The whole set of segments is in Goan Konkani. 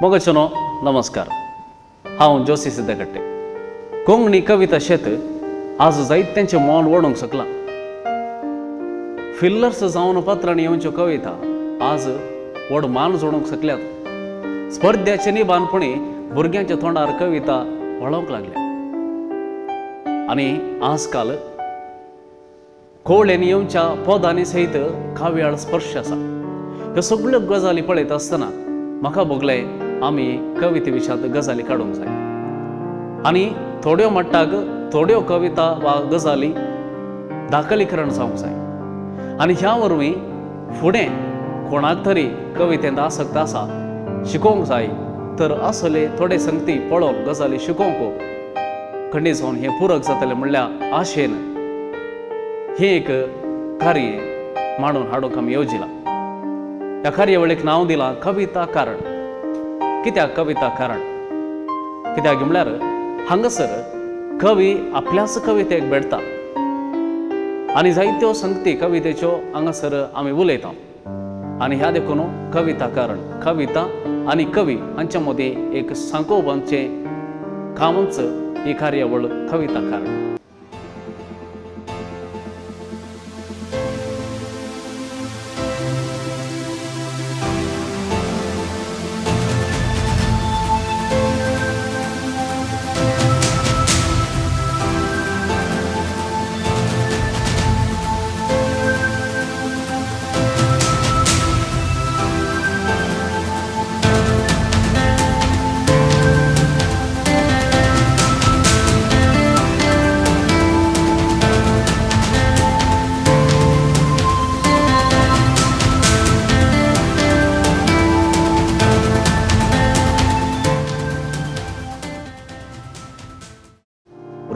मोगाचेनो नमस्कार. हांव जोशी सिद्धकट्टे. कोंकणी कविता शेत आज जायत्यांचें मन ओडूंक शकलां. फिल्लर्स जावन पत्रांनी येवच्यो कविता आज व्हड मान जोडूंक शकल्यात. स्पर्ध्याचे निबानपणी भुरग्यांच्या तोंडार कविता वळोवंक लागल्या आनी आजकाल कोवळ्यांनी येवच्या पदांनी सयत काव्याळ स्पर्श आसा. ह्यो सगळ्यो गजाली पळयता आसतना म्हाका भोगलें आमी कविते विशयांत गजाली काडूंक जाय आनी थोड्यो मट्टाक थोड्यो कविता वा गजाली दाखलीकरण जावंक जाय आनी ह्या वरवीं फुडें कोणाक तरी कवितेंत आसक्त आसा शिकोवंक जाय तर असले थोडे संगती पळोवन गजाली शिकोवंक खंडीत जावन हें पुरक जातलें म्हणल्या आशेन हें एक कार्य मांडून हाडूंक आमी येवजिलां. ह्या कार्यावळीक नांव दिलां कविता कारण. कित्याक कविता कारण? कित्याक म्हणल्यार हांगासर कवी आपल्याच कवितेक भेटता आनी जायत्यो संगती कवितेच्यो हांगासर आमी उलयता आनी ह्या देखून कविता कारण, कविता आनी कवी हांच्या मदीं एक सांकोवपाचें कामच ही कार्यावळ कविता कारण.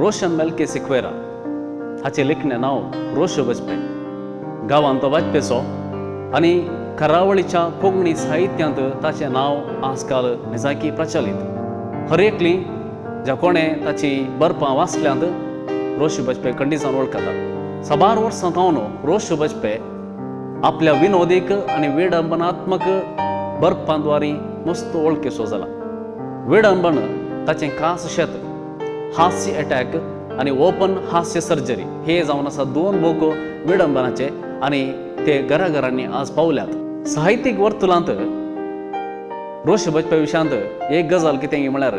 रोशन मेल्के सिक्वेरा हाचें लेखणें नांव रोशो बजपे. गांवांत तो वाजपेचो आनी करावळीच्या कोंकणी साहित्यांत ताचें नांव आजकाल निजाकी प्रचलीत. हर एकली ज्या कोणें ताची बरपां वाचल्यांत रोशो बजपे खंडीसान वळखतात. साबार वर्सां थावन रोशो बजपे आपल्या विनोदीक आनी विडंबनात्मक बरपांद्वारी मस्त वळखेचो जाला. विडंबन ताचें खास शेत, हास्य अटॅक आनी ओपन हास्य सर्जरी हे जावन आसा दोन बूक विडंबनाचे आनी ते घराघरांनी आज पावल्यात. साहित्यीक वर्तुलांत रोश बजपा विशयांत एक गजाल कितें म्हळ्यार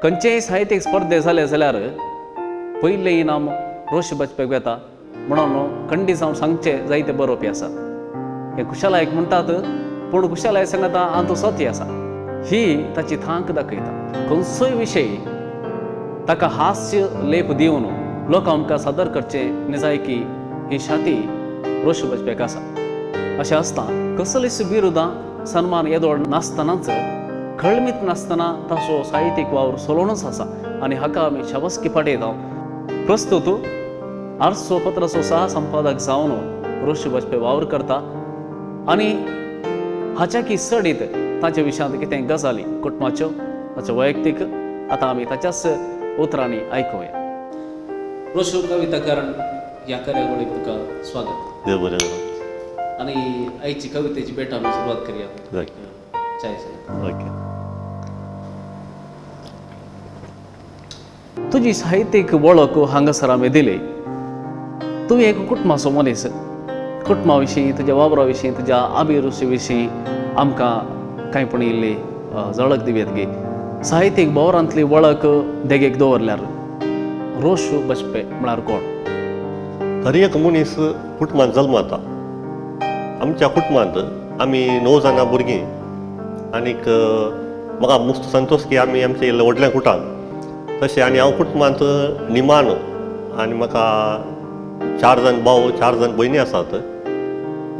खंयचेय साहित्यीक स्पर्धे जाले जाल्यार पयलें इनाम रोश बजप्याक वेता म्हणून खंडीत जावन सांगचे जायते बरोवपी आसात. हे कुशलायक म्हणटात पूण कुशलाय सांगता हातूंत सत्य आसा. ही ताची थांक दाखयता. खंयचोय विशय ताका हास्य लेप दिवन लोकां आमकां सादर करचें निजायकी ही शाती रोश बजप्याक आसा. अशें आसता कसलीच बिरुदां सन्मान येदोळ नासतनाच खळमीत नासतना ताचो साहित्यीक वावर चलोवनच आसा आनी हाका आमी शाबासकी पाठयता. प्रस्तुत आरसो पत्राचो सह संपादक जावन रोश बजपे वावर करता आनी हाच्याकी चडीत ताच्या विशयांत कितें गजाली कुटुंबाच्यो ताच्यो वैयक्तीक आतां आमी ताच्याच उतरांनी आयकुया. रोशो कविता कारण ह्या कार्यावळीक तुका स्वागत. देव बरें करूं. आनी आयची कवितेची भेट आमी सुरवात करया. ओके. तुजी साहित्यीक वळख हांगासर आमी दिली. तूं एक कुटुंबाचो मनीस. कुटुंबा विशीं, तुज्या वावरा विशीं, तुज्या अभिरुची विशीं आमकां कांय पण इल्ली झळक दिवयेत गे. साहित्यीक भोवरांतली वळख देगेक दवरल्यार रोशो बजपे म्हळ्यार कोण? हर एक मनीस कुटुंबांत जल्मता. आमच्या कुटुंबांत आमी 9 जाणां भुरगीं आनीक म्हाका मस्त संतोश की आमी आमचे व्हडल्या कुटांत तशें आनी हांव कुटुंबांत निमानो आनी म्हाका 4 जाण भाव 4 जाण भयणी आसात.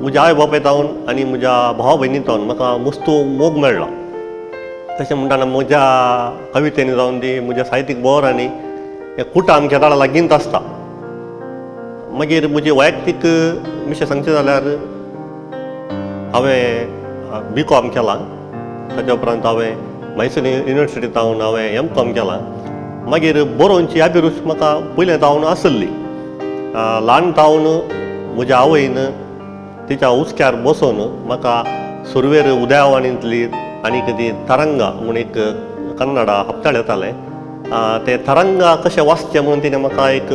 म्हज्या आवय बापाय तावन आनी म्हज्या भावा भयणी तावन म्हाका मस्त मोग मेळ्ळा. तशें म्हणटना म्हज्या कवितेनी जावन ती म्हज्या साहित्यीक भोवरांनी हें कुटां आमच्या दाडा लागींच आसता. मागीर म्हजे वैयक्तीक विशय सांगचें जाल्यार हांवें बी कॉम केलां. ताच्या उपरांत हांवें मैसूर युनिवर्सिटी तावन हांवें एम कॉम केलां. मागीर बरोवची अभिरूच म्हाका पयलें तावन आसली. ल्हान तावन म्हज्या आवयन तिच्या हुस्क्यार बसोवन म्हाका सुरवेर उदयावाणींतली आनी ती तरंगा म्हूण एक कन्नडा हप्ताळ येतालें. ते तरंगा कशें वाचचें म्हणून तिणें म्हाका एक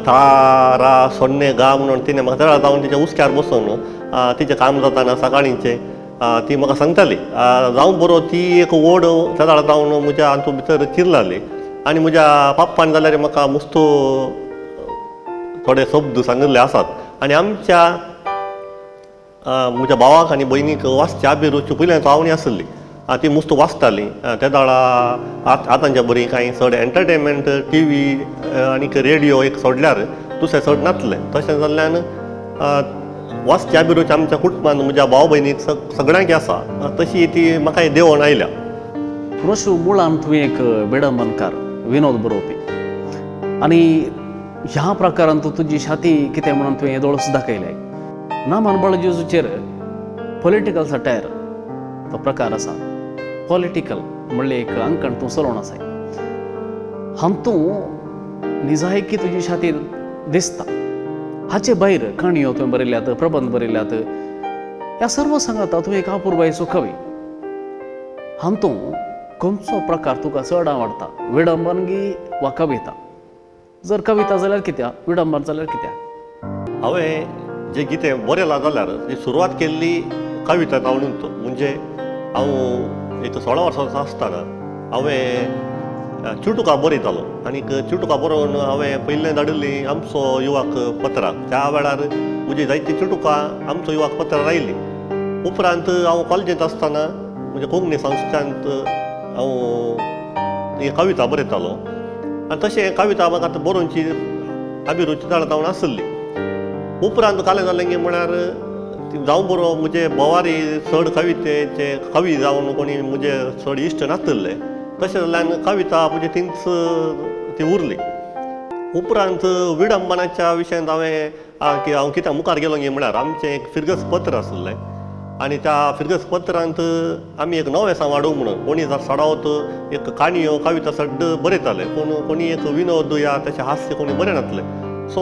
तारा सोन्ने गा म्हणून तिणें म्हाका तळा जावन तिच्या उस्क्यार बसून तिचें काम जाताना सकाळींचें ती म्हाका सांगताली. जावं बरो ती एक ओड तेदाळा जावन म्हज्या हातूंत भितर चिरलाली. आनी म्हज्या पप्पान जाल्यार म्हाका मुस्तो थोडे शब्द सांगिल्ले आसात. आनी आमच्या म्हज्या भावाक आनी भयणीक वाचच्या अभिरुची पयल्यान आवडी आसली, ती मुस्त वाचताली. तेदाळा आतांच्या बरी कांय चड एंटरटेनमेंट टी व्ही आनी रेडियो एक सोडल्यार दुसरें चड नासलें. तशें जाल्ल्यान वाचच्या अभिरुची आमच्या कुटुंबान म्हज्या भाव भयणीक सगळ्यांक आसा, तशी ती म्हाका देवण आयल्या. रोशू, मुळान तुवें एक विडंबनकार, विनोद बरोवपी आनी ह्या प्रकारान तूं तुजी छाती कितें म्हणून तुवें येदोळच दाखयलें. नामान बाळजेजूचेर पॉलिटिकल सटायर तो प्रकार आसा. पॉलिटिकल म्हणलें एक अंकण तूं चलोवन आसाय, हातूंत निजायकी तुजी छाती दिसता. हाचे भायर काणयो तुवें बरयल्यात, प्रबंध बरयल्यात, ह्या सर्व सांगाता तूं एक अपुरबायेचो कवी. हातूंत खंयचो प्रकार तुका चड आवडटा, विडंबन गी वा कविता? जर कविता जाल्यार कित्याक, विडंबन जाल्यार कित्याक? हांवें जें कितें बरयलां जाल्यार जी सुरवात केल्ली कविता जावन, म्हणजे हांव एक 16 वर्सांचो आसतना हांवें चुटुकां बरयतालो आनी चुटुकां बरोवन हांवें पयलें धाडिल्ली आमचो युवक पत्राक. त्या वेळार म्हजी जायती चुटुकां आमचो युवक पत्रार आयली. उपरांत हांव कॉलेजींत आसतना म्हणजे कोंकणी संस्थांत हांव ही कविता बरयतालो आनी तशें कविता म्हाका आतां बरोवची अभिरुची चड जावन आसली. उपरांत कालें जालें की म्हळ्यार जावं बरो म्हजे भोवारी चड कवितेचे कवी जावन कोणी म्हजे चड इश्ट नासले, तशें जाल्ल्यान कविता म्हजी तींच ती उरली. उपरांत विडंबनाच्या विशयांत हांवें की हांव कित्याक मुखार गेलो गी म्हळ्यार आमचें एक फिरगस पत्र आसलें आनी त्या फिरगस पत्रांत आमी एक नवें सांवाडू म्हणून कोणी सडावत एक काणयो कविता सड्ड बरयताले, पूण कोणी एक विनोद या तशें हास्य कोणी बरयनासले. सो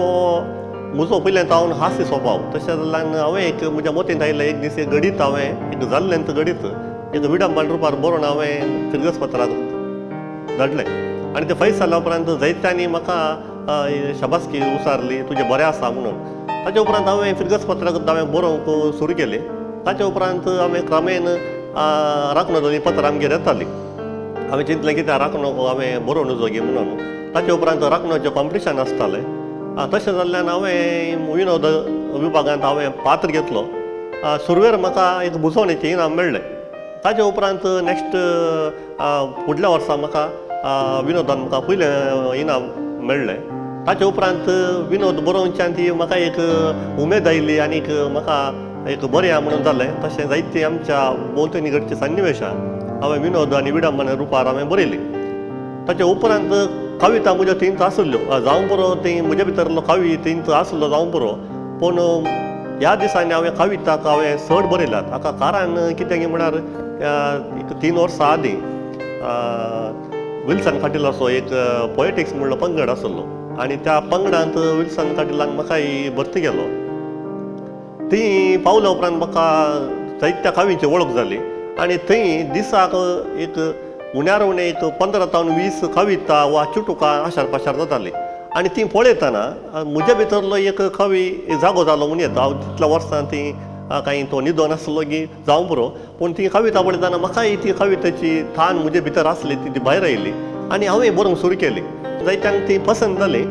म्हजो पयल्यान हांव हास्य स्वभाव, तशें जाल्ल्यान हांवें एक म्हज्या मतींत आयलें एक दीस एक घडीत हांवें एक जाल्लें घडीत एक विडंबन रुपार बरोवन हांवें फिरगस पत्राक धाडलें आनी तें फैस जाल्या उपरांत जायत्यांनी म्हाका शाबासकी उसारली, तुजें बरें आसा म्हणून. ताचे उपरांत हांवें फिरगस पत्राक हांवें बरोवंक सुरू केलें. ताचे उपरांत हांवें क्रमेन राखणो दोनी पत्रां आमगेर येतालीं. हांवें चिंतलें की त्या राखणो हांवें बरोवन जोगी म्हणून. ताचे उपरांत राखणोचें कॉम्पिटिशन आसतालें, तशें जाल्ल्यान हांवें विनोद विभागांत हांवें पात्र घेतलो. सुरवेर म्हाका एक बुजवणेचें इनाम मेळ्ळें. ताचे उपरांत नॅक्स्ट फुडल्या वर्सा म्हाका विनोदान म्हाका पयलें इनाम मेळ्ळें. ताचे उपरांत विनोद बरोवच्यान ती म्हाका एक उमेद आयली आनीक म्हाका एक बरें म्हणून जालें. तशें जायते आमच्या भोंवतणी घडचे सन्निवेशां हांवें विनोद आनी विडंबन रुपार हांवें बरयली. ताचे उपरांत कविता म्हज्यो थंयच आसल्यो, जावं बरो ती म्हज्या भितरलो कवी थंयच आसलो जावं बरो, पूण ह्या दिसांनी हांवें कविताक हांवें चड बरयल्यात. हाका कारण कितें की म्हळ्यार एक 3 वर्सां आदीं विल्सन काटीलाचो एक पोएटिक्स म्हणलो पंगड आसलो आनी त्या पंगडांत विल्सन काटीलान म्हाका भरती केलो. ती पावल्या उपरांत म्हाका जायत्या कवींची वळख जाली आनी थंय दिसाक एक उण्यार उणें एक 15 ते 20 कविता वा चुटुकां आशार पाशार जाताली आनी ती पळयतना म्हज्या भितरलो एक कवी जागो जालो म्हूण येता. हांव तितल्या वर्सां ती कांय तो न्हिदोन आसलो की जावं पुरो, पूण ती कविता पळयतना म्हाकाय ती कवितेची थान म्हजे भितर आसली ती भायर आयली आनी हांवें बरोवंक सुरू केली. जायत्यांक ती पसंत जाली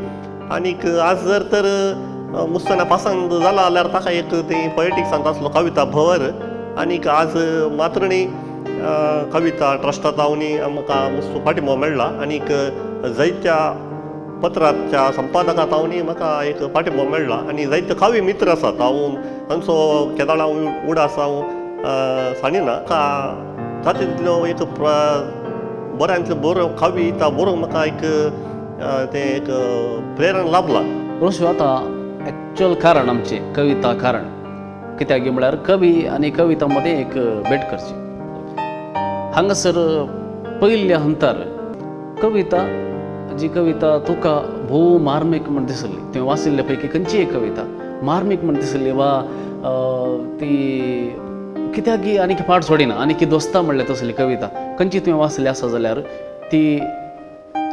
आनीक आज जर तर मुस्तना पसंत जाला जाल्यार ताका एक ती पोएटिक्सांत आसलो कविता भवर आनीक आज मातृणी कविता ट्रस्टांत हांव आमकां मुस्त पाठिंबो मेळ्ळा आनीक जायत्या पत्राच्या संपादकांत हांव म्हाका एक पाठिंबो मेळ्ळा आनी जायते कवी मित्र आसात. हांव तांचो केदाळा हांव उडास हांव सांगिना का तातूंतलो एक बऱ्यांतलो बरो कविता बरोवंक म्हाका एक तें एक प्रेरणा लाभला. रोशू, आतां एक्चुअल कारण आमचें कविता कारण कित्याक म्हळ्यार कवी आनी कविता मदें एक भेट करची. हांगासर पयल्या हंतार कविता जी कविता तुका भोव मार्मीक म्हण दिसली, तुवें वाचिल्ले पैकी खंयची एक कविता मार्मीक म्हण दिसली वा ती कित्याक आनी पाठ सोडिना आनी की दोस्ता म्हणलें तसली कविता खंयची तुवें वाचली आसा जाल्यार ती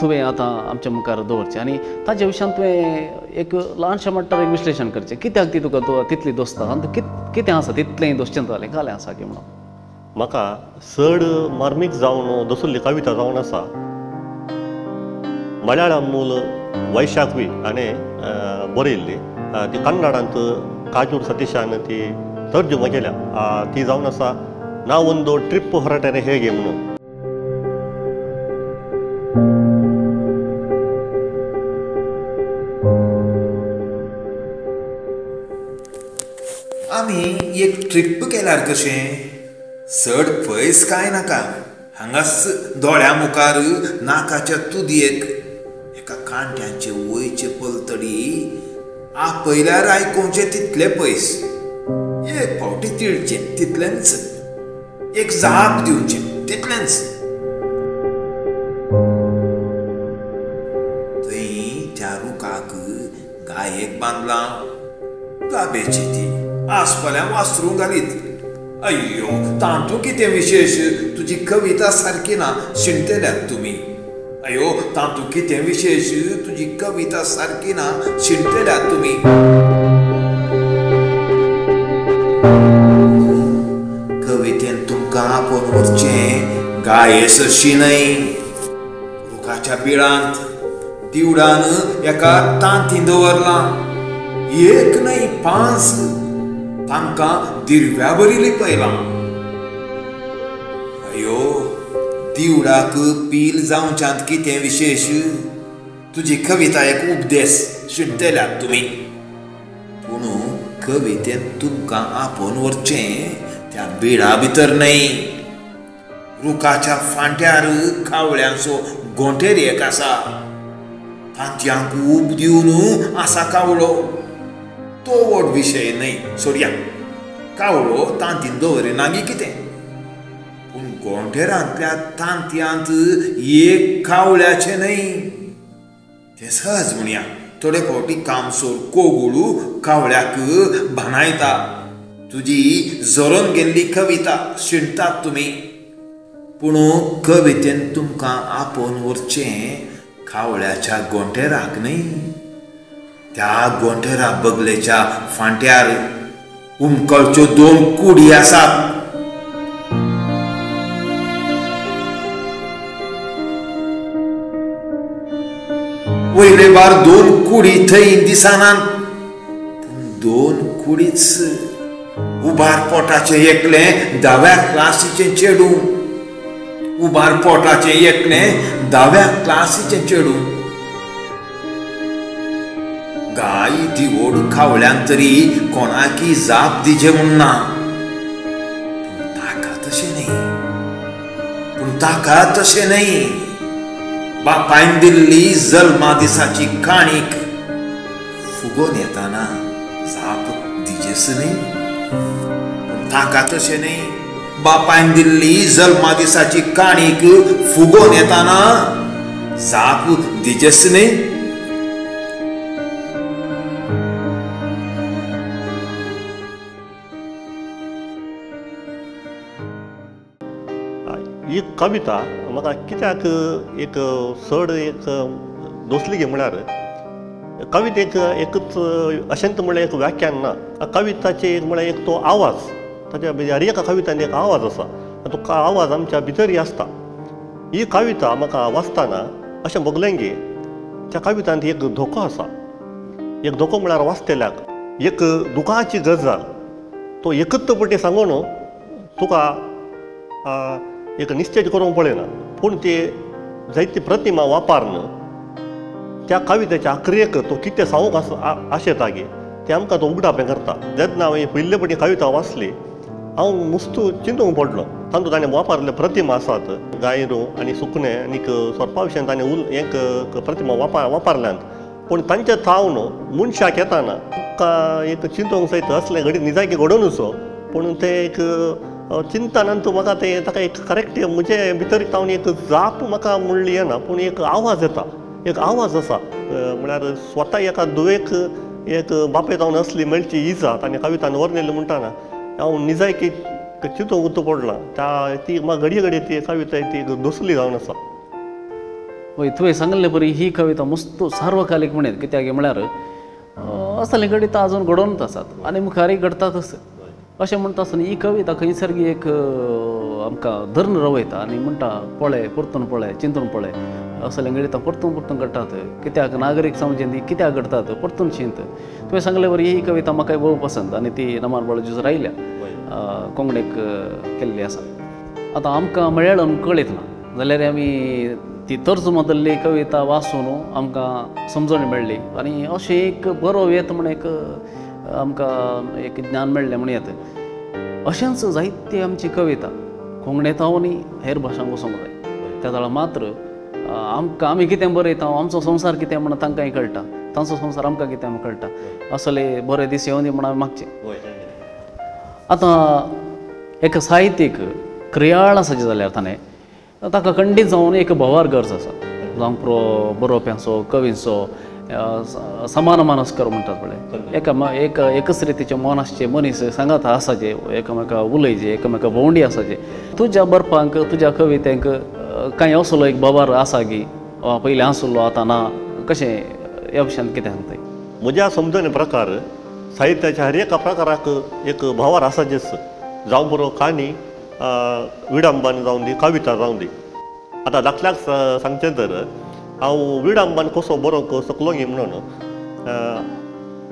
तुवें आतां आमच्या मुखार दवरची आनी ताजे विशयान तुवें एक ल्हानशें म्हणटा एक विश्लेशण करचें कित्याक ती तुका तितली दोस्ता आनी कितें आसा तितलें दोशचें जालें कालें आसा की म्हणून. म्हाका चड मार्मीक जावन दसुल्ली कविता जावन आसा मलयाळम मूल वैशाखवी हाणें बरयल्ली ती कन्नडांत काजूर सतीशान ती तर्जुमा केल्या ती जावन आसा ना ಒಂದು ट्रिप ಹೊರಟರೆ ಹೇಗೆ म्हणून. आमी एक ट्रिप केल्यार कशें चड पयस कांय नाका हांगाच दोळ्या मुखार नाकाच्या तुदयेक एका कांट्याचे वयचे पलतडी आपयल्यार आयकुचें तितले पयस एक फावटी तिळचें तितलेंच एक जाप दिवचें तितलेंच. थंय त्या रुखाक गायेक बांदलां गाबेची ती आसपाल्यां वासरूंक घालीत. अय्यो तांतू कितें विशेश तुजी कविता सारकी ना शिणटल्यात तुमी. अयो तांतू कितें विशेश तुजी कविता सारकी ना शिणटल्यात तुमी. कवितेन तुमकां आपोवन व्हरचें गाये सरशी न्हय रुखाच्या बिळांत दिवडान एका तांती दवरलां एक न्हय पांच तांकां दिरव्या बरी लिपयलां. अयो दिवडाक पील जावच्यांत कितें विशेश तुजी कविता एक उपदेश शिणटल्यात तुमी. पूण कवितेन तुमकां आपोवन व्हरचें त्या बिळा भितर न्हय रुखाच्या फांट्यार कावळ्यांचो गोंटेर एक आसा तांतयांक ऊब दिवन आसा कावळो. तो व्हड विशय न्हय सोडया कावळो तांतीन दवरिना गी कितें पूण गोंटेरांतल्या तांतयांत एक कावळ्याचें न्हय तें सहज म्हणया. थोडे फावटी कामसोर कोगुळू कावळ्याक भानायता. तुजी झरोन गेल्ली कविता शिणटात तुमी. पूण कवितेन तुमकां आपोवन व्हरचें कावळ्याच्या गोंटेराक न्हय त्या गोंटेरा बगलेच्या फांट्यार उमकळच्यो दोन कुडी आसात. वयले बार दोन कुडी थंय दिसनात पूण दोन कुडीच उबार पोटाचें एकलें दाव्या क्लासीचें चेडूं उबार पोटाचें एकलें दाव्या क्लासीचें चेडूं. गाय दिवोड खावळ्यान तरी कोणाकी जाप दिजे म्हूण ना पूण ताका तशें न्हय पूण ताका तशें न्हय. बापायन दिल्ली जल्मा दिसाची काणीक फुगोवन येताना जाप दिजेच न्हय पूण ताका तशें न्हय. बापायन दिल्ली जल्मा दिसाची काणीक फुगोवन येताना जाप दिजेच न्हय. ही कविता म्हाका कित्याक एक चड एक दोसली गे म्हळ्यार कवितेक एकूच अशेंच म्हणल्यार एक व्याख्यान ना. कविताचें एक म्हळ्यार एक तो आवाज ताच्या हर एका कवितान एक आवाज आसा तो आवाज आमच्या भितरय आसता. ही कविता म्हाका वाचतना अशें भोगलें की त्या कवितांत एक धोको आसा. एक धोको म्हळ्यार वाचतल्याक एक दुखाची गजाल तो एकच पटी सांगून तुका एक निश्चय करूंक पळयना पूण ती जायती प्रतिमा वापरून त्या कवितेच्या आखरेक तो कितें सांगूंक आशेता गे तें आमकां तो उगडापें करता. जेन्ना हांवें पयले पटी कविता वाचली हांव मुस्तू चिंतूंक पडलो. तातूंत ताणें वापरल्यो प्रतिमा आसात गायरो आनी सुकणें आनीक सोरपा विशयान ताणें एक प्रतिमा वापरल्यांत पूण तांच्या थावन मनशाक येताना तुका एक चिंतूंक सयत असलें घडी निजायकी घडोवनूच पूण तें एक चिंतनान तूं म्हाका तें ताका एक करेक्ट म्हजे भितर तावन एक जाप म्हाका म्हणली येना पूण एक आवाज येता एक आवाज आसा म्हळ्यार स्वता एका धुवेक एक बापय जावन असली मेळची इजा ताणें कवितान वर्णिल्ली म्हणटाना हांव निजायकी चिंतूंक गुंतू पडलां त्या ती म्हाका घडये घडये ती कविता ती दुसली जावन आसा. हय, तुवें सांगले बरी ही कविता मस्त सार्वकालीक म्हणत, कित्याक म्हळ्यार असले घडिता अजून घडोवनच आसात आनी मुखारय घडटातच. अशें म्हणटा आसतना ही कविता खंयसर एक आमकां धरून रवयता आनी म्हणटा पळय परतून पळय चिंतून पळय असले घडिता परतून परतून घडटात, कित्याक नागरीक समाजेन ती कित्याक घडटात परतून चिंत. तुवें सांगले बरी ही कविता म्हाका भोव पसंत आनी ती नमान बाळूजीच रायल्या कोंकणीक केल्ली आसा. आतां आमकां मळयाळम कळयत ना जाल्यार आमी ती तर्जुमा जाल्ली कविता वाचून आमकां समजण मेळ्ळी आनी अशें एक बरो येत म्हण एक आमकां एक ज्ञान मेळ्ळें म्हण येता. अशेंच जायती आमची कविता कोंकणींत हेर भाशांक वचूंक जाय. त्या वेळार मात्र आमकां आमी कितें बरयता, आमचो संवसार कितें म्हण तांकांय कळटा, तांचो संवसार आमकां कितें म्हण कळटा. असले बरे दीस येवंदी म्हण आमी मागचें. आतां एक साहित्यीक क्रियाळ आसाचें जाल्यार ताणें ताका खंडीत जावन एक भोवार गरज आसा, जावं प्रो बरोवप्यांचो कवींचो समान मानस्कर म्हणटात पळय, एका एक एकच रितीचे मन आसचे मनीस सांगात आसाचे, एकामेका उलयचे, एकामेका भोंवडी आसाचे. तुज्या बरपांक तुज्या कवितेंक कांय असलो एक भोवार आसा की पयलीं आसलो आतां ना, कशें ह्या विशयांत कितें सांगताय? म्हज्या समजणे प्रकार साहित्याच्या हर एका प्रकाराक एक भोवार आसाचेच, जावं बरो काणी विडंबन जावन दी, कविता जावन दी. आतां दाखल्याक सांगचें तर हांव विडंबन कसो बरोवंक शकलो गी म्हणून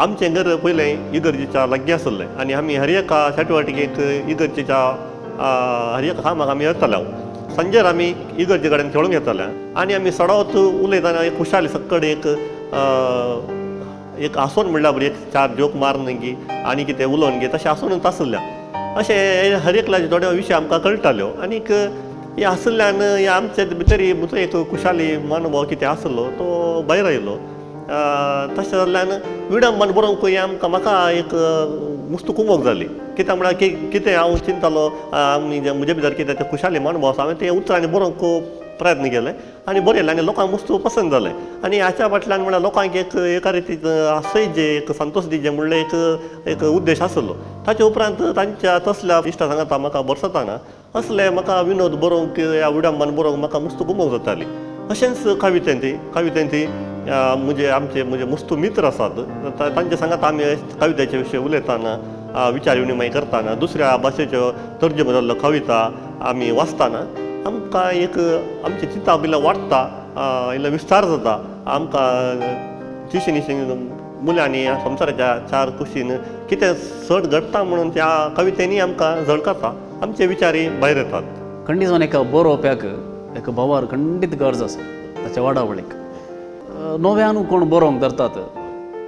आमचें घर पयलें इगर्जेच्या लागीं आसलें आनी आमी हर एका चटुवटिकेक इगर्जेच्या हर एका कामाक आमी येताले. सांजेर आमी इगर्जे कडेन खेळूंक येताले आनी आमी सडावत उलयतना एक खुशाली सक्कड एक एक आसोन म्हणल्यार बरी एक चार जोक मारून गी आनी कितें उलोवन गी तशें आसोनूच आसल्या. अशें हर एकल्याचे थोडे विशय आमकां कळटाल्यो आनीक हे आशिल्ल्यान हे आमचे भितर म्हजो एक खुशाली मनोभाव कितें आसलो तो भायर आयलो. तशें जाल्ल्यान विडंबन बरोवंक हें आमकां म्हाका एक मुस्त कुमोक जाली. कित्याक म्हळ्यार कितें हांव चिंततालो आमी म्हजे भितर कितें तें खुशाली मनोभाव आसा, हांवें तें उतरांनी बरोवंक प्रयत्न केले आनी बरयलें आनी लोकांक मुस्त पसंत जालें. आनी हाच्या फाटल्यान म्हळ्यार लोकांक एक एका रितीन हांसय जे एक संतोश दिजे म्हणलें एक एक उद्देश आसलो. ताचे उपरांत तांच्या तसल्या इश्टा सांगाता म्हाका बरसतना असले म्हाका विनोद बरोवंक ह्या विडंबन बरोवंक म्हाका मुस्त गुमोक जाताली. अशेंच कवितेंत ती म्हजे आमचे म्हजे मुस्त मित्र आसात तांचे सांगाता आमी कवितेचे विशय उलयतना विचार विनिमय करतना दुसऱ्या भाशेच्यो तर्जमा जाल्ल्यो कविता आमी वाचतना आमकां एक आमचें चिंतप इल्लें वाडटा, इल्लो विस्तार जाता. आमकां चिशी मुल्यांनी संवसाराच्या चार कुशीन कितें चड घडटा म्हणून त्या कवितेंनी आमकां झळकता, आमचे विचारय भायर येतात. खंडीत जावन एका बरोवप्याक एका भोवार खंडीत गरज आसा ताच्या वाडावळीक. नव्यान कोण बरोवंक धरतात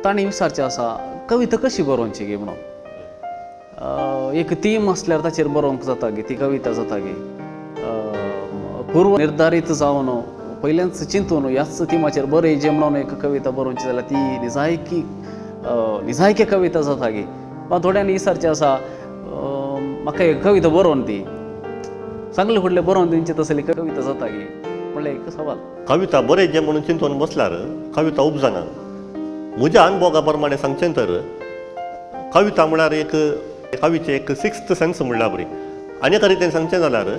तांणी विचारचें आसा कविता कशी बरोवची गी म्हणून. एक थीम आसल्यार ताचेर बरोवंक जाता गी, ती कविता जाता गी. पूर्व निर्धारीत जावन पयल्याच चिंतून ह्याच थिमाचेर बरयचें म्हणून एक कविता बरोवची जाल्यार ती निजायकी निजायकी कविता जाता गी. वा थोड्यांनी विचारचें आसा म्हाका एक कविता बरोवन ती सांगले फुडलें बरोवन दिवचें तसली कविता जाता गी म्हणल्यार एक सवाल. कविता बरयचें म्हणून चिंतून बसल्यार कविता उपजना. म्हज्या अनुभवा प्रमाणे सांगचें तर कविता म्हळ्यार एक कवीचें एक सिक्स्थ सेन्स म्हणल्यार बरी. आनी एका रितीन सांगचें जाल्यार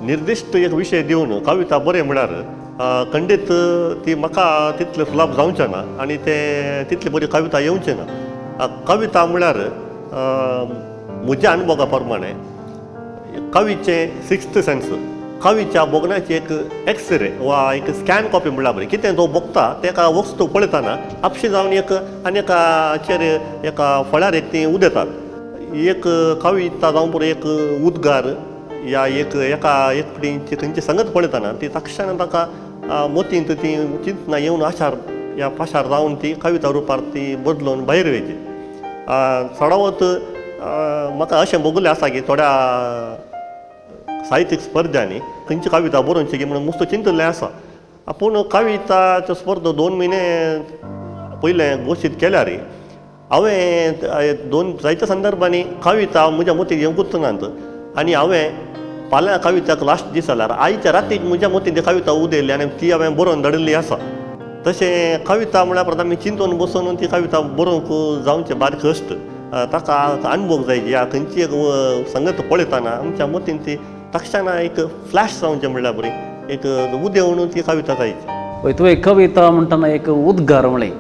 निर्दिश्ट एक विशय दिवन कविता बरें म्हळ्यार खंडीत ती म्हाका तितले सुलाभ जावचें ना आनी तें तितली बरी कविता येवचें ना. कविता म्हळ्यार म्हज्या अनुभवा प्रमाणे कवीचें सिक्स्थ सेन्स, कवीच्या भोगण्याची एक एक्सरे वा एक स्कॅन कॉपी म्हणल्यार बरी. कितें तो भोगता तेका वस्तू पळयतना आपशी जावन एक आनी एकाचेर एका फळ्यार एक ती उदेतात. एक कविता जावं पुरो एक उद्गार या एक एका एक फावटी खंयची संगत पळयतना ती तक्षण ताका मोतींत ती चिंतना येवन आशार ह्या पाशार जावन ती कविता रुपार ती बदलून भायर वयची. चडावत म्हाका अशें भोगलें आसा की थोड्या साहित्यीक स्पर्ध्यांनी खंयची कविता बरोवची की म्हणून मुस्त चिंतलें आसा. पूण कविताच्यो स्पर्धा 2 म्हयने पयलें घोशीत केल्यार हांवें दोन जायत्या संदर्भांनी कविता म्हज्या मतीक येवंकूच नात आनी हांवें फाल्यां कविताक लास्ट दीस जाल्यार आयच्या रातीक म्हज्या मतीन ती कविता उदयली आनी ती हांवें बरोवन धाडिल्ली आसा. तशें कविता म्हळ्यार परत आमी चिंतून बसून ती कविता बरोवंक जावचें बारीक कश्ट. ताका अनुभव जाय या खंयची एक संगत पळयतना आमच्या मतीन ती तक्षणा एक फ्लॅश जावचें म्हणल्यार बरी एक उदेवन ती कविता जायची. हय, तुवें कविता म्हणटना एक उद्गार म्हळें.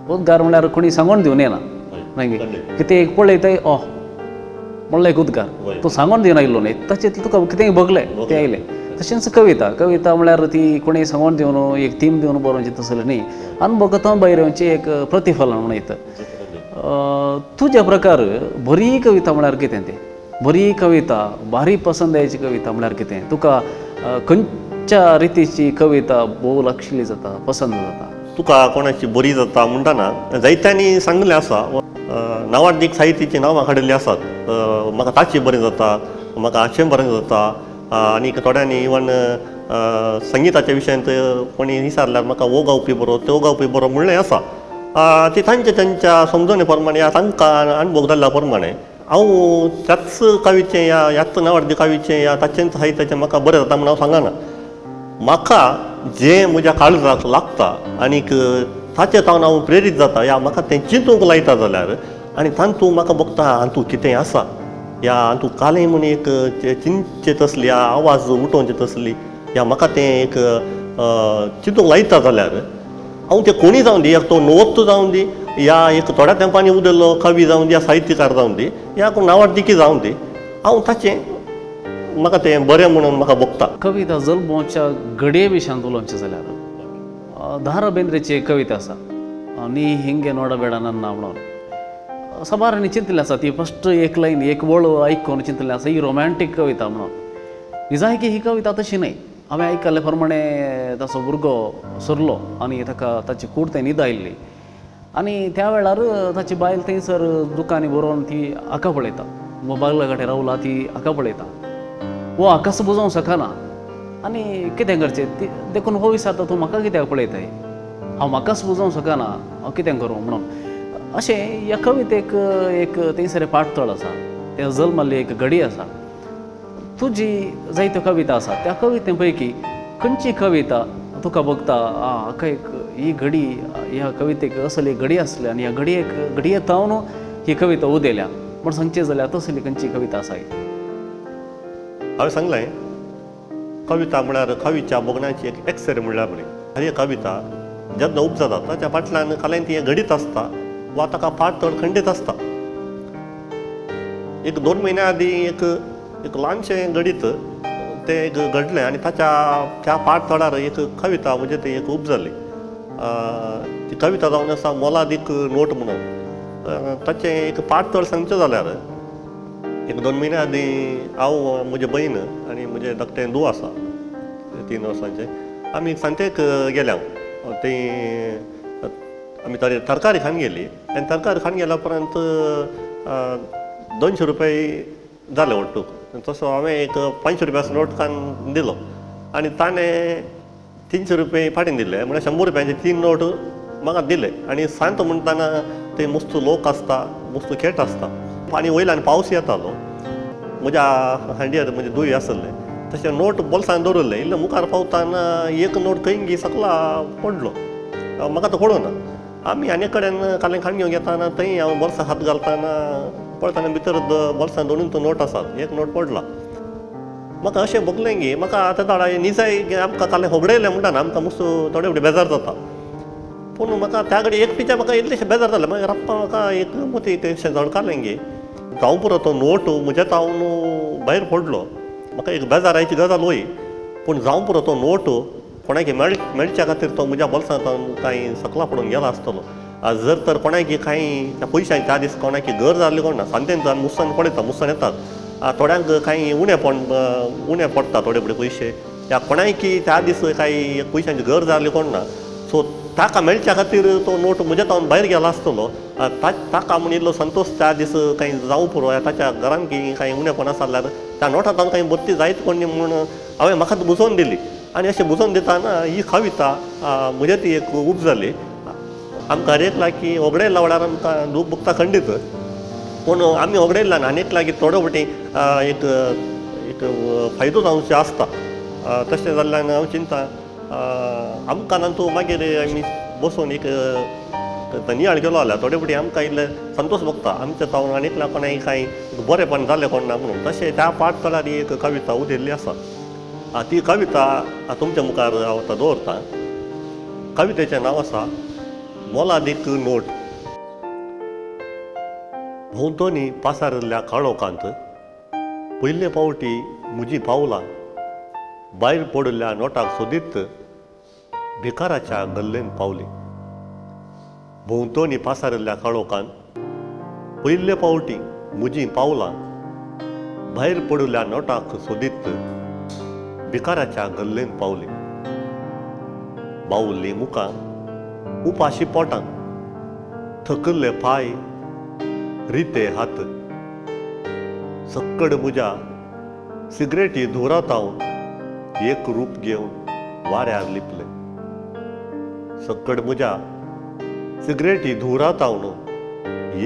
उद्गार म्हळ्यार कोणी सांगून दिवन येना, मागीर कितें एक पळयताय ओ म्हणल्यार एक उद्गार, तूं सांगून दिवन आयलो न्हय, ताचें तुका कितेंय भोगलें तें आयलें. तशेंच कविता, कविता म्हळ्यार ती कोणी सांगून दिवन एक थीम दिवन बरोवची तसलें न्ही, अनुभवता भायर येवचें एक प्रतिफलन म्हण येता. तुज्या प्रकार बरी कविता म्हळ्यार कितें तें? बरी कविता, भारी पसंदायेची कविता म्हळ्यार कितें? तुका खंयच्या रितीची कविता भोव लक्षली जाता, पसंद जाता? तुका कोणाची बरी जाता म्हणटना जायत्यांनी सांगलें आसा, नांवाडदीक साहित्याचीं नांवां काडिल्लीं आसात. म्हाका ताची बरें जाता, म्हाका हाचें बरें जाता. आनी थोड्यांनी इवन संगिताच्या विशयांत कोणी विचारल्यार म्हाका हो गावपी बरो, तो गावपी बरो म्हणलें आसा. ती तांच्या तांच्या समजणे प्रमाणे या तांकां अणभव जाल्ल्या प्रमाणे हांव त्याच कवीचें या ह्याच नांवाडदी कवीचें या ताचेंच साहित्याचें म्हाका बरें जाता म्हूण हांव सांगना. म्हाका जें म्हज्या काळजाक लागता आनीक ताचें तावन हांव प्रेरीत जाता या म्हाका तें चिंतूंक लायता जाल्यार आनी तातूंत म्हाका भोगता हातूंत कितें आसा या हातूंत कालें म्हूण एक चिंतचें तसली या आवाज उठोवचें तसली या म्हाका तें एक चिंतूंक लायता जाल्यार हांव तें कोणी जावं दी, एक तो नवोत्तो जावं दी या एक थोड्या तेंपांनी उदयल्लो कवी जावं दी या साहित्यकार जावं दी या कोण नांवाडदिकी जावं दी, हांव ताचें म्हाका तें बरें म्हणून म्हाका भोगता. कविता जल्मोच्या घडये विशयांत उलोवचें जाल्यार धारा बेंद्रेची एक कविता आसा, नी हिंगे नोडबेडा नन्ना म्हणून. साबारांनी चिंतलें आसा, ती फस्ट एक लायन एक वळ आयकून चिंतलें आसा ही रोमॅन्टीक कविता म्हणून. निजायकी ही कविता तशी न्हय. हांवें आयकल्ले प्रमाणे ताचो भुरगो सरलो आनी ताका ताची कूड थंय न्हीद आयिल्ली आनी त्या वेळार ताची बायल थंयसर दुकांनी बरोवन ती हाका पळयता, बागला गाठे रावला ती हाका पळयता, हो हाकाच बुजोवंक शकना आनी कितें करचें ती, देखून हो विचारता तूं म्हाका कित्याक पळयताय, हांव म्हाकाच बुजोवंक शकना, हांव कितें करूं म्हणून. अशें ह्या कवितेक एक थंयसर पाटतळ आसा, त्या जल्माल्ली एक घडी आसा. तुजी जायत्यो कविता आसा, त्या कविते पैकी खंयची कविता तुका भोगता हाका एक ही घडी, ह्या कवितेक असली घडी आसली आनी ह्या घडयेक घडये तावन ही कविता उदेल्या म्हण सांगचें जाल्यार तसली खंयची कविता आसा? हांवें सांगलें कविता म्हळ्यार कवीच्या भोगण्याची एक एक्सरे म्हणल्यार बरी. हर एक कविता जेन्ना उपजाता ताच्या फाटल्यान काल्यान ती घडीत आसता वा ताका पाटतळ खंडीत आसता. एक 2 म्हयन्या आदीं एक एक ल्हानशें घडीत तें एक घडलें आनी ताच्या त्या पाटतळार एक कविता म्हणजे ती एक उपजाली. ती कविता जावन आसा मोलादीक नोट म्हणून. ताचें एक पाटतळ सांगचें जाल्यार एक 2 म्हयन्या आदीं हांव, म्हजे भयण आनी म्हजें धाकटें धूव आसा 3 वर्सांचें, आमी सांतेक गेल्या. थंय आमी तरकारी खावन गेली आनी तरकारी खावन गेल्या उपरांत 200 रुपया जाले वट्टूक. तसो हांवें एक 500 रुपयाचो नोट काडून दिलो आनी ताणें 300 रुपया फाटीं दिले, म्हळ्यार 100 रुपयांचे 3 नोट म्हाका दिले. आनी सांत म्हणटना थंय मस्त लोक आसता, मस्त खेट आसता आनी वयल्यान पावस येतालो. म्हज्या हांडयेर म्हजें दुयें आसलें, तशें नोट बोल्सान दवरिल्लें. इल्लें मुखार पावतना एक नोट खंय सकला पडलो, म्हाका तो कळना. आमी आनी कडेन कालें खाण घेवंक येताना थंय हांव बोल्सां हात घालतना पळयतना भितर बोल्सान 2 नोट आसात, एक नोट पडला. म्हाका अशें भोगलें की म्हाका आतां थोडा निजाय आमकां कालें होगडयलें म्हणटा ना, आमकां मस्त थोडे फुडें बेजार जाता. पूण म्हाका त्या कडेन एकटीच्या म्हाका इल्लेशें बेजार जालें. मागीर राप्पा म्हाका एक मोती अशें झळकालें गे जावं पुरो तो नोट म्हज्या तावन भायर पडलो. म्हाका एक बेजारायची गजाल वय, पूण जावं पुरो तो नोट कोणाक मेळच्या खातीर तो म्हज्या बोल्सांत कांय सकला पडून गेला आसतलो. जर तर कोणाक कांय त्या पयशांची त्या दीस कोणाक गरज जाल्ली कोण ना, सांतेन जावन मुस्सान पळयता, मुस्सान येतात थोड्यांक कांय उणें पडटा थोडे फुडें पयशे, ह्या कोणाक त्या दीस कांय पयशांची गरज जाल्ली कोण ना. सो ताका मेळच्या खातीर तो नोट म्हज्या तावन भायर गेला आसतलो. ताका म्हूण इल्लो संतोश त्या दीस कांय जावं पुरो, ताच्या घरान कांय उणेपण आसा जाल्यार त्या नोटा तावन कांय बत्ती जायत कोण म्हूण हांवें म्हाका बुजोवन दिली. आनी अशें बुजोवन दितना ही कविता म्हज्या ती एक उपजाली. आमकां हर एक लागीं होगडयल्या वेळार आमकां दूख भोगता खंडीत, पूण आमी होगडयल्ल्यान आनी एक लागीं थोडे फावटी एक एक फायदो जावचो आसता. तशें जाल्ल्यान हांव चिंता आमकां ना तूं मागीर आमी बसून एक नियाळ केलो जाल्यार थोडे फावटी आमकां इल्ले संतोश भोगता आमच्या जावन आनी एकल्या कोणाय कांय बरेंपण जालें कोण ना म्हणून. तशें त्या पाठतळार एक कविता उरिल्ली आसा. ती कविता तुमच्या मुखार हांव आतां दवरतां. कवितेचें नांव आसा मोलादीक नोट. भोंवतणी पासारिल्ल्या काळोखांत पयले फावटी म्हजी पावलां भायर पडिल्ल्या नोटाक सोदीत भिकाराच्या गल्लेन पावली. भोंवतणी पासारिल्ल्या काळोखांत पयले फावटी म्हजी पावलां भायर पडिल्ल्या नोटाक सोदीत भिकाराच्या गल्लेन पावली. बावल्ली मुखां उपाशी पोटां थकल्ले पांय रिते हात सक्कड म्हज्या सिगरेटी धुरातावन एक रूप घेवन वाऱ्यार लिपले. सक्कड म्हज्या सिगरेटी धुरातावन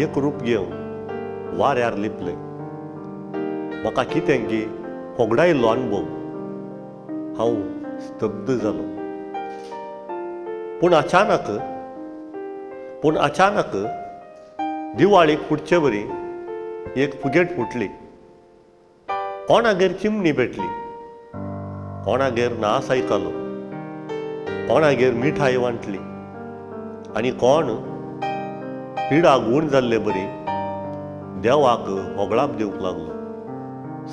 एक रूप घेवन वाऱ्यार लिपले. म्हाका कितें गी होगडायल्लो अणभव हांव स्तब्ध जालो. पूण अचानक दिवाळीक फुटचे वरी एक फुगेट फुटली. कोणागेर चिमणी पेटली, कोणागेर नास आयकलो, कोणागेर मिठाई वांटली आनी कोण पिडा गूण जाल्ले बरी देवाक होगळाप दिवंक लागलो.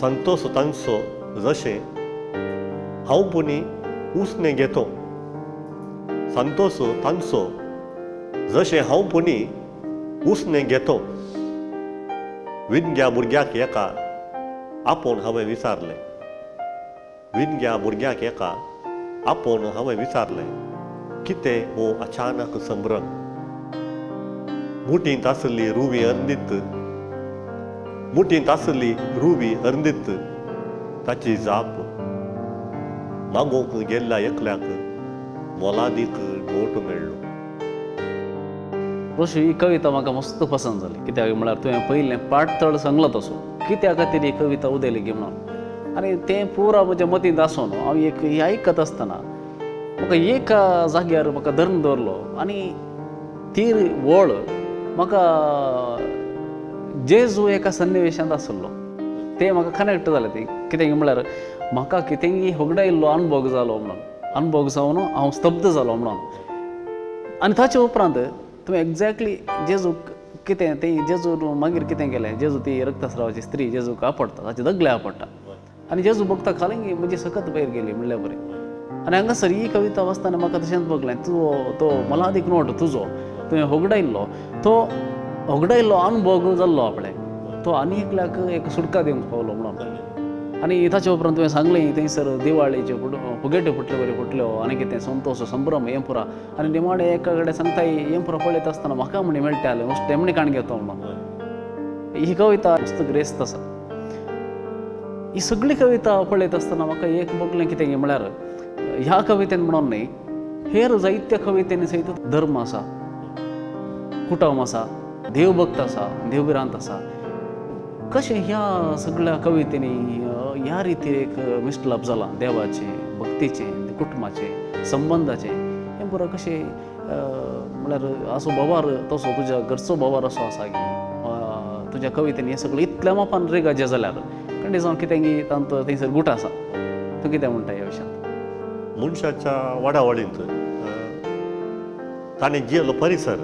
संतोष तांचो जशें हांव पुणी उसणें घेतो. संतोष तांचो जशें हांव पुणी उसणें घेतो. विणग्या भुरग्याक एका आपोवन हांवें विचारलें. विणग्या भुरग्याक एका आपोवन हांवें विचारलें कितें हो अचानक संभ्रम. मुठींत आसली रुवी अर्दीत, मुठींत आसली रुवी अर्दीत ताची जाप मागोवंक गेल्ल्या एकल्याक मोलादीक नोट मेळ्ळो. रोशी ही कविता म्हाका मस्त पसंत जाली. कित्याक म्हळ्यार तुवें पयलें पाठतळ सांगलो तसो कित्या खातीर ही कविता उदयली गी म्हणून आनी तें पुरा म्हज्या मतींत आसून हांव एक ही आयकत आसतना म्हाका एका जाग्यार म्हाका धरून दवरलो आनी ती वळ म्हाका जेजू एका सन्निवेशांत आसलो तें म्हाका कनेक्ट जालें. तें कितें म्हळ्यार म्हाका कितेंय होगडायल्लो अणभव जालो म्हणून अणभव जावन हांव स्तब्ध जालो म्हणून. आनी ताचे उपरांत तुवें एग्जॅक्टली जेजूक कितें तें जेजू मागीर कितें केलें, जेजू ती रक्तस्रावाची स्त्री जेजूक आपडटा, ताचे दगले आपडटा आनी जेजू बघता खाली म्हजी सकत भायर गेली म्हणल्या बरें. आनी हांगासर ही कविता वाचतना म्हाका तशेंच बघलें तुजो तो मोलादीक नोट तुजो तुवें होगडायल्लो तो होगडायल्लो अणभव जाल्लो आपणें तो आनी एकल्याक एक सुटका दिवंक पावलो म्हणून. आनी ताचे उपरांत तुवें सांगलें थंयसर दिवाळेच्यो फुगेट्यो फुटल्यो बऱ्यो फुटल्यो आनी कितें संतोष संभ्रम हें पुरा आनी निमाणें एका कडेन सांगता हें पुरा पळयता आसतना म्हाका म्हणी मेळटालें उश्टें म्हणी काण घेतो म्हणून. ही कविता मस्त ग्रेस्त आसा. ही सगळी कविता पळयता आसतना म्हाका एक बघलें कितें म्हळ्यार ह्या कवितेन म्हणून न्ही हेर जायत्या कवितेंनी सयत धर्म आसा, कुटुंब आसा, देवभक्त आसा, देवभिरांत आसा. कशें ह्या सगळ्या कवितेंनी ह्या रितीर एक मिस्टलाप जाला देवाचें, भक्तीचें, कुटुंबाचें, संबंदाचें हें पुरो कशें म्हळ्यार असो बोवार तसो तुज्या घरचो बोवार असो आसा की तुज्या कवितेंनी हें सगळें इतल्या मापान रिगाजें जाल्यार खंडीत जावन कितें की तांचो थंयसर गूट आसा. तूं कितें म्हणटा ह्या विशयांत? मनशाच्या वाडावळींत ताणें जियेल्लो परिसर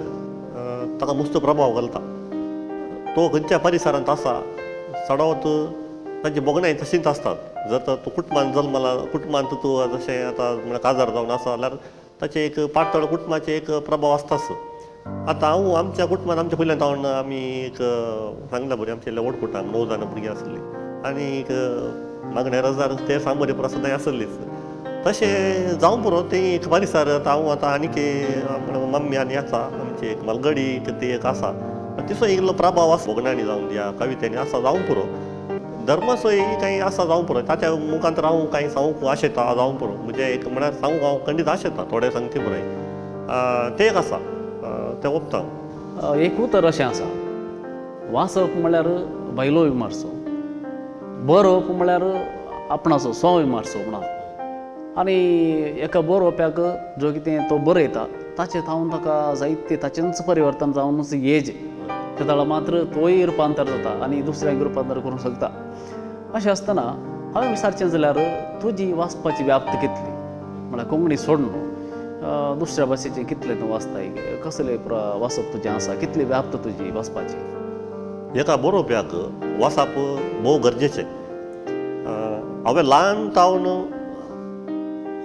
ताका मस्त प्रभाव घालता. तो खंयच्या परिसरांत आसा चडावत तांची भोगणां तशींच आसतात. जर तर तूं कुटुंबान जल्मला, कुटुंबांत तूं जशें आतां म्हळ्यार काजार जावन आसा जाल्यार ताचें एक पातळ कुटुंबाचें एक प्रभाव आसताच. आतां हांव आमच्या कुटुंबान आमच्या पयल्यान जावन आमी एक सांगला बरें आमचें व्हड कुटुंब 9 जाणां भुरगीं आसलीं आनी एक मागण्या रजार ते सांबरी प्रसादां आसलीच. तशें जावं पुरो तें एक परिसर. आतां हांव आतां आनीक मम्मी आनी आसा आमची एक मालगडी ती एक आसा तिचो इल्लो प्रभाव आसा भोगणांनी जावन ह्या कवितेंनी आसा जावं पुरो. धर्माचोय कांय आसा जावं पुरो ताच्या मुखांत हांव कांय सांगूंक आशेता जावं पुरो म्हणजे एक म्हळ्यार सांगूंक हांव खंडीत आशेता थोडें सांगते पुराय तें एक आसा तें ओपता. एक उतर अशें आसा वाचप म्हळ्यार भायलो विमार्सो, बरोवप म्हळ्यार आपणाचो स्व विमार्सो म्हणून. आनी एका बरोवप्याक जो कितें तो बरयता ताचें थावन ताका जायते ताचेंच परिवर्तन जावनच येज तेदळा मात्र तोय रुपांतर जाता आनी दुसऱ्यांक रुपांतर करूंक शकता. अशें आसतना हांवें विचारचें जाल्यार तुजी वाचपाची व्याप्त कितली, म्हळ्यार कोंकणी सोडून दुसऱ्या भाशेचें कितलें तूं वाचताय, कसलें वाचप तुजें आसा, कितली व्याप्त तुजी वाचपाची? एका बरोवप्याक वाचप भोव गरजेचें. हांवें ल्हान तावन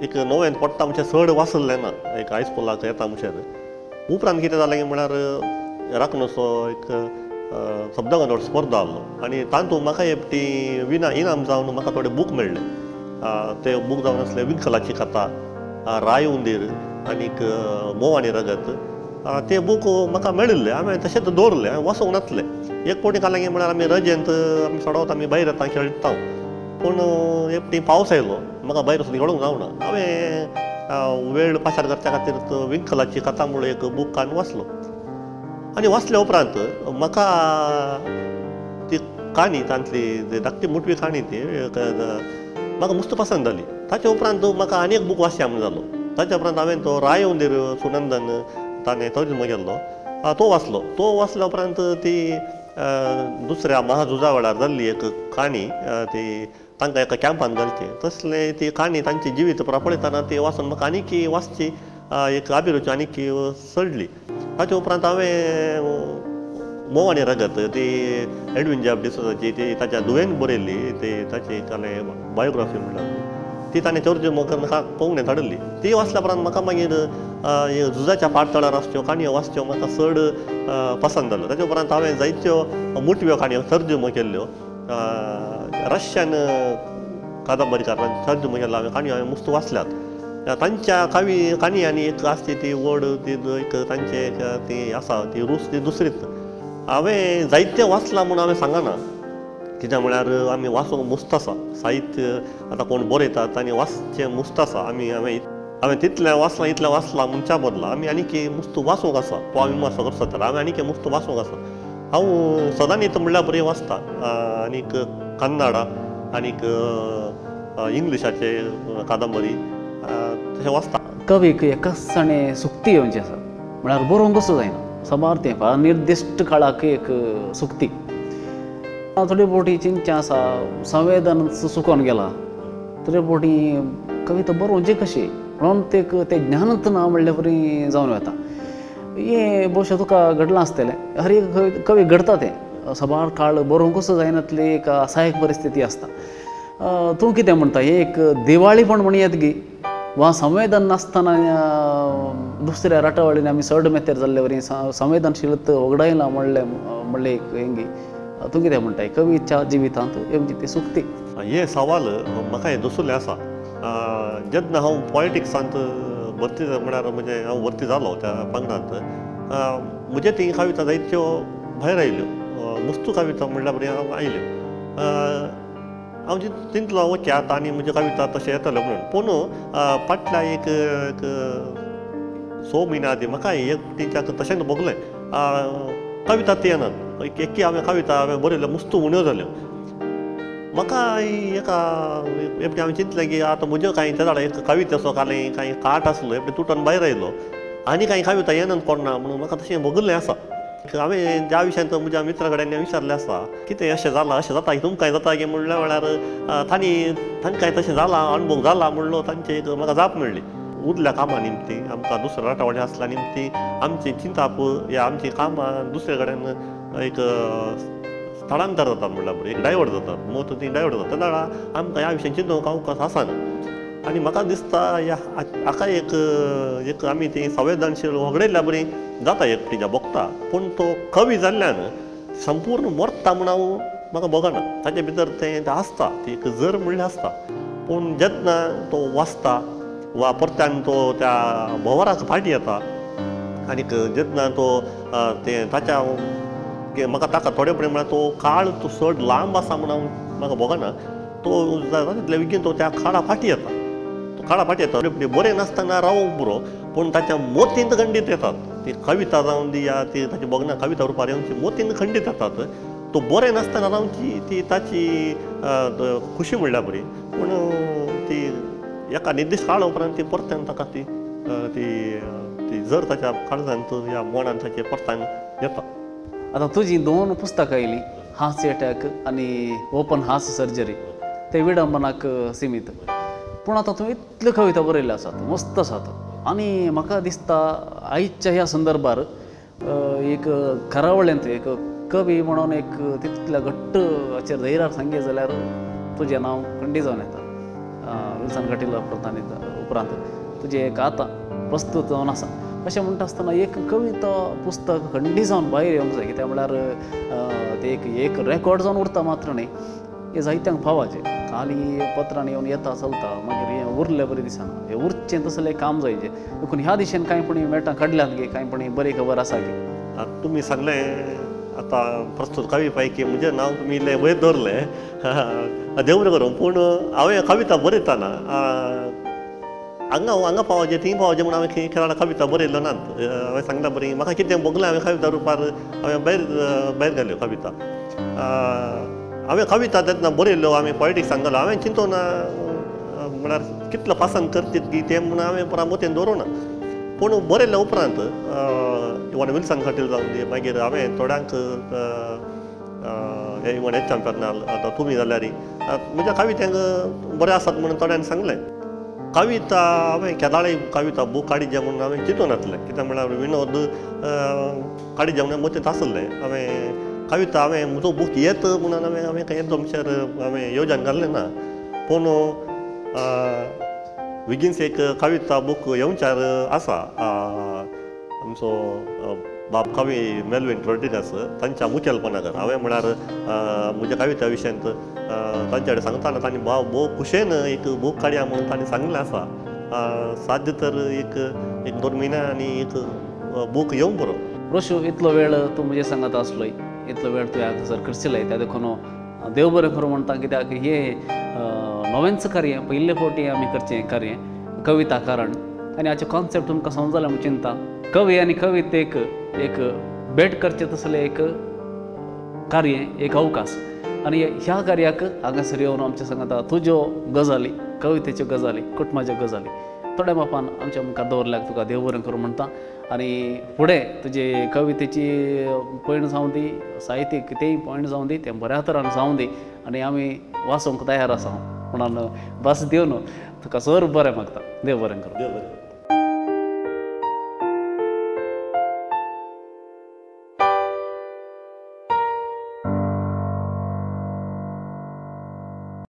एक णवेंत पडटा म्हणचे चड वाचलें ना, एक हायस्कुलाक येता म्हणचे. उपरांत कितें जालें म्हळ्यार राखणचो एक शब्दगंधोड स्पर्धा आहलो आनी तातूंत म्हाका एक ती विना इनाम जावन म्हाका थोडे बूक मेळ्ळे. ते बूक जावन आसले विंकलाची कथा, राय उंदीर आनीक मोव आनी रगत. ते बूक म्हाका मेळिल्ले, हांवें तशेंच दवरले, हांवें वाचूंक नासले. एक फावटी काडलें म्हळ्यार आमी रजेंत आमी सडवता आमी भायर येता खेळटा, पूण एक फावटी पावस आयलो, म्हाका भायर वचून खेळूंक जावना. हांवें वेळ पासार करच्या खातीर विंकलाची कथा म्हणून एक बूक काडून वाचलो आनी वाचल्या उपरांत म्हाका ती काणी तांतली धाकटी मोटवी काणी ती म्हाका मस्त पसंत जाली. ताच्या उपरांत म्हाका आनी एक बूक वाचया म्हूण जालो. ताच्या उपरांत हांवें तो राय उंदीर सुनंदन ताणें तर्जमो केल्लो तो वाचलो. तो वाचल्या उपरांत ती दुसऱ्या महाझुजा वेळार जाल्ली एक काणी ती तांकां एका कॅम्पान घालची तसलें ती काणी तांची जिवीत पळयतना ती वाचून म्हाका आनीक वाचची एक अभिरुची आनीक चडली. ताच्या उपरांत हांवें मोव आनी रगत ती एडविन जॅब डिसोजाची ती ताच्या धुवेन बरयल्ली ती ताची ताणें बायोग्राफी म्हणल्यार ती ताणें तर्जमो करून म्हाका कोंकणींत हाडिल्ली. ती वाचल्या उपरांत म्हाका मागीर झुजाच्या पाटतळार आसच्यो काणयो वाचच्यो म्हाका चड पसंत जाल्यो. ताच्या उपरांत हांवें जायत्यो मोटव्यो काणयो तर्जमो केल्ल्यो, रशियन कादंबरीकार तर्जमो केल्लो हांवें काणयो हांवें मस्त वाचल्यात. तांच्या कावी काणयांनी एक आसची ती व्हड ती एक तांचे ती आसा ती रूच ती दुसरीच. हांवें जायतें वाचलां म्हूण हांवें सांगना, कित्याक म्हळ्यार आमी वाचूंक मुस्त आसा, साहित्य आतां कोण बरयतात आनी वाचचें मुस्त आसा. आमी हांवें तितलें वाचलां इतलें वाचलां म्हणच्या बदला आमी आनीक मुस्त वाचूंक आसा. तो आमी मातसो करता तर हांवें आनीक मुस्त वाचूंक आसा. हांव सदांच म्हणल्यार बरें वाचता, आनीक कन्नडा आनीक इंग्लिशाचे कादंबरी तशें वाचता. कवीक एकाच सुक्ती येवची आसा म्हळ्यार बरोवंक कसो जायना, साबार तें निर्दिश्ट काळाक एक सुक्ती थोडी फावटी चिंतचें आसा, संवेदन सुकोन गेला, थोडे फावटी कविता बरोवची कशी म्हणून ते ज्ञानच ना म्हणले परी जावन वता. हें भोवशा तुका घडलां आसतलें, हर एक कवी घडता तें, साबार काळ बरोवंक कसो जायनातली एक असहायक परिस्थिती आसता. तूं कितें म्हणटा, हें एक दिवाळीपण म्हणयेत गी वा संवेदन नासतना दुसऱ्या राटावळीन आमी चड मेतेर जाल्ले वरी संवेदनशीलत वगडायला म्हणलें म्हणलें एक हेंगी, तूं कितें म्हणटाय कवीच्या जिवितांत येवची ती सुक्ती? हे सवाल म्हाका हें दुसरें आसा. जेन्ना हांव पॉलिटिक्सांत भरती म्हळ्यार म्हणजे हांव भरती जालो त्या पंगडांत, म्हजे ती कविता जायत्यो भायर आयल्यो, मुस्तू कविता म्हणल्यार बरी हांव आयल्यो. हांव चिंतलो ओके आतां आनी म्हज्यो कविता तशें येतल्यो म्हणून, पूण फाटल्या एक 6 म्हयन्या आदीं म्हाका एक टिचराक तशेंच भोगलें, कविता ती येनात, एकी हांवें कविता हांवें बरयल्यो मुस्तू उण्यो जाल्यो. म्हाका एका एकटें हांवें चिंतलें की आतां म्हज्यो कांय तेदोळा एक कवितेचो कांय कांय काट आसलो एकटें तुटोन भायर आयलो आनी कांय कविता येनात कोणा म्हणून म्हाका तशें भोगिल्लें आसा. हांवें ज्या विशयांत म्हज्या मित्रा कडेन विचारलें आसा कितें अशें जालां अशें जाता तुमकांय जाता की म्हणल्या वेळार तांणी तांकांय तशें जालां अणभव जाला म्हणलो तांची एक म्हाका जाप मेळ्ळी. उरल्या कामां निमती आमकां दुसऱ्या राटावळी आसल्या निमती आमची चिंताप या आमची कामां दुसरे कडेन एक स्थळांतर जातात म्हणल्यार बरें एक डायवर्ट जातात, मत ती डायवर्ट जाता तेन्ना आमकां ह्या विशयान चिंतूंक अवकाश आसना. आनी म्हाका दिसता ह्या हाका एक एक आमी ती संवेदनशील वगडयल्ल्या बरी जाता एक तिच्या भोगता, पूण तो कवी जाल्ल्यान संपूर्ण मरता म्हूण हांव म्हाका भोगना, ताचे भितर तें आसता ती एक जर म्हणल्यार आसता. पूण जेन्ना तो वाचता वा परत्यान तो त्या भोंवराक फाटी येता आनीक जेन्ना तो तें ताच्या म्हाका ताका थोडे पळय म्हळ्यार तो काळ तो चड लांब आसा म्हूण हांव म्हाका भोगना, तो जाता तितले बेगीन तो त्या काळा फाटी येता, तो काळा फाटी येता. बरें नासतना रावंक पुरो, पूण ताच्या मोतींत खंडीत येतात ती कविता जावन दी या ती ताची भोगना कविता रुपार येवन मोतींत खंडीत येतात. तो बरें नासतना रावची ती ताची खुशी म्हणल्यार बरी, पूण ती एका निर्दिश्ट काळा उपरांत ती परत्यान ताका ती ती ती जर ताच्या काळजांत ह्या मनांत ताचे परत्यान येता. आतां तुजी 2 पुस्तकां आयलीं, हास्य अटॅक आनी ओपन हार्ट सर्जरी, ते विडंबनाक सिमीत. पूण आतां तूं इतल्यो कविता बरयल्ल्यो आसात, मस्त आसात आनी म्हाका दिसता आयच्या ह्या संदर्भार एक करावळेंत एक कवी म्हणून एक तितल्या घट्ट हाचेर धैर्यार सांगीत जाल्यार तुजें नांव खंडीत जावन येता. विल्सन कटील उपरांत तुजें एक आतां प्रस्तूत जावन आसा. अशें म्हणटा आसतना एक कविता पुस्तक खंडीत जावन भायर येवंक जाय, कित्याक म्हळ्यार तें एक एक रेकॉर्ड जावन उरता मात्र न्ही, हें जायत्यांक पावाचें. खाली पत्रान येवन येता चलता मागीर हें उरलें बरें दिसना, हें उरचें तसलें काम जायचें. देखून ह्या दिशेन कांय पुणी मेटां काडल्यांत गे, कांय पुणी बरी खबर आसा गे? तुमी सांगलें आतां प्रस्तूत कवी पैकी म्हजें नांव तुमी इल्लें वयर दवरलें, देव बरें करूं. पूण हांवें कविता बरयतना हांगा हांगा पावचें थंय पावचें म्हूण हांवें खंय खेळां कविता बरयल्यो नात. हांवें सांगलां बरी म्हाका कितें भोगलें हांवें कविता रुपार हांवें भायर भायर घाल्यो कविता. हांवें कविता तेन्ना बरयल्यो, हांवें पॉयटिक्स सांगलो, हांवें चिंतून म्हळ्यार कितलो पसंत करतीत की तें म्हूण हांवें पुरा मोतीन दवरूं ना. पूण बरयल्या उपरांत इवन विल्सन कटील जावन दी, मागीर हांवें थोड्यांक इवन एच एम फेर्नाल आतां तुमी जाल्यार म्हज्या कवित्यांक बरें आसात म्हणून थोड्यांनी सांगलें. कविता हांवें केदाळी कविता बूक काडिजे म्हणून हांवें चिंतून नासलें, कित्याक म्हळ्यार विनोद काडिजे म्हणून मतींत आसलें. हांवें कविता हांवें म्हजो बूक येत म्हणून हांवें हांवें कांय एकदमशेर हांवें येवजण घाल्लें ना. पूण विगीन्स एक कविता बूक येवच्यार आसा, आमचो बाब कवी मेलवीन रोड्रिगस तांच्या मुखेलपणाकर. हांवें म्हळ्यार म्हज्या कविता विशयांत तांचे कडेन सांगतना तांणी भाव भोव खुशेन एक बूक काडया म्हणून तांणी सांगलें आसा. साध्य तर एक एक 2 म्हयन्या आनी एक बूक येवंक बरो. रोशू, इतलो वेळ तूं म्हजे सांगत आसलोय, इतलो वेळ तुवें हांगासर खर्चिलाय, त्या देखून देव बरें करूं म्हणटा. कित्याक हें नवेंच कार्य, पयले फावटी आमी करचें कार्य कविता कारण, आनी हाचें कॉन्सेप्ट तुमकां समजलें म्हूण चिंता. कवी आनी कवितेक एक भेट करचें तसलें एक कार्य, एक अवकाश, आनी ह्या कार्याक हांगासर येवन आमच्या सांगता तुज्यो गजाली, कवितेच्यो गजाली, कुटुंबाच्यो गजाली थोड्या मापान आमच्या मुखार दवरल्याक तुका देव बरें करूं म्हणटा. आनी फुडें तुजे कवितेची पयण जावं दी, साहित्यीक तेय पॉयंट जावं दी, तें बऱ्या तरान जावं दी आनी आमी वाचूंक तयार आसा म्हणून भास दिवन तुका सर बरें मागता. देव बरें करूं.